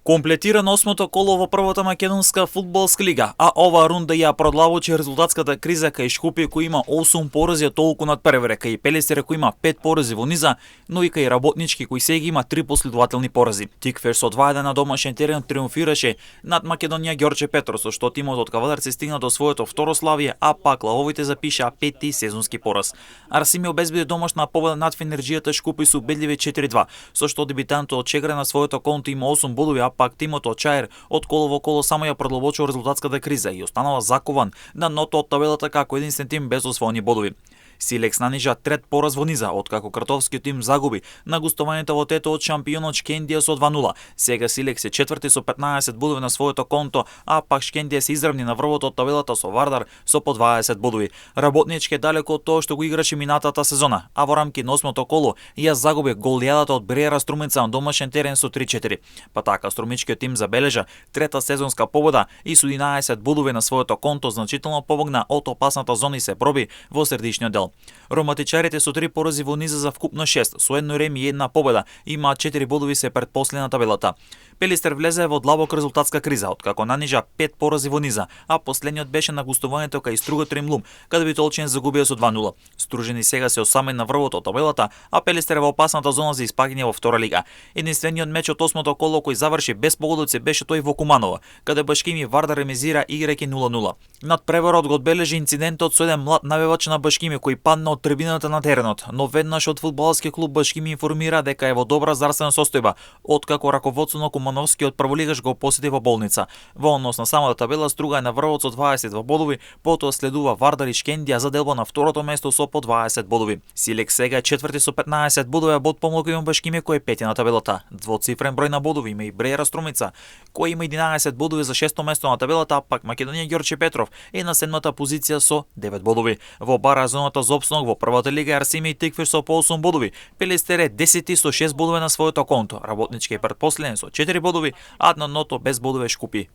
Комплетирано осмото коло во првата македонска фудбалска лига, а оваа рунда ја продлабочи резултатската криза кај Шкупје кој има 8 порази толку над Перевре, кај Пелестер кој има 5 порази во низа, но и кај Работнички кој сега има 3 последователни порази. Тикфер со 2-1 на домашен терен триумфираше над Македонија Ѓорче Петров, со што тимот од Кавадарци стигна до своето второ славие, а пак лавовите запишаа пети сезонски пораз. Арсими обезбеди домашна победа над Фенерџијата Шкупје со убедливи 4-2, со што дебитантот од Чегра на своето конто има 8 бодови, а пак тимот од Чаир од коло во коло само ја продлабочува резултатската криза и останала закован на ното од табелата како единствен тим без освоени бодови. Силекс нанижа трет пораз во низа, откако картовскиот тим загуби на гостувањето во Тето од шампионот Шкендија со 2-0. Сега Силекс е четврти со 15 бодови на своето конто, а пак Шкендија се изравни на врвот од табелата со Вардар со по 20 бодови. Работнички е далеко од тоа што го играше минатата сезона, а во рамки на осмото коло ја загуби голијадата од Бреера Струмица на домашен терен со 3-4. Па така Струмичкиот тим забележа трета сезонска победа и со 11 бодови на своето конто значително помогна од опасната зона и се проби во средишниот дел. Роматичарите со 3 порази во низа за вкупно 6, со едно реми и една победа, имаат 4 бодови се предпоследни на табелата. Пелистер влезе во длабок резултатска криза, откако нанижа 5 порази во низа, а последниот беше на гостувањето кај Струга Тремлум, каде Битолчени загубија со 2-0. Стружени сега се осамени на врвот од табелата, а Пелистер во опасната зона за испаѓање во втора лига. Единствениот меч од осмото коло кој заврши без погодици беше тој во Куманово, каде Башкими Вардар ремизира играјќи 0-0. Над преворот го одбележи инцидентот со еден млад навивач на Башкими кој падна од трибината на теренот, но веднаш од фудбалски клуб Башкими информира дека е во добра здравствена состојба, откако раководството на Кумановскиот прволигаш го посети во болница. Во однос на самата табела Струга е на врвот со 22 бодови, потоа следува Вардар и Шкендија за делба на второто место со по 20 бодови. Силекс сега е четврти со 15 бодови, а бод помалку има Башкими кој е пети на табелата. Двоцифрен број на бодови има и Бреера Струмица, кој има 11 бодови за шесто место на табелата, а пак Македонија Ѓорче Петров е на седмата позиција со 9 бодови. Во бара зоната за опстанок во првата лига Арсими и Тикфир со по 8 бодови. Пелестер е 10 со 6 бодови на своето конто. Работнички е предпоследен со 4 бодови, а на ното без бодове Шкупје.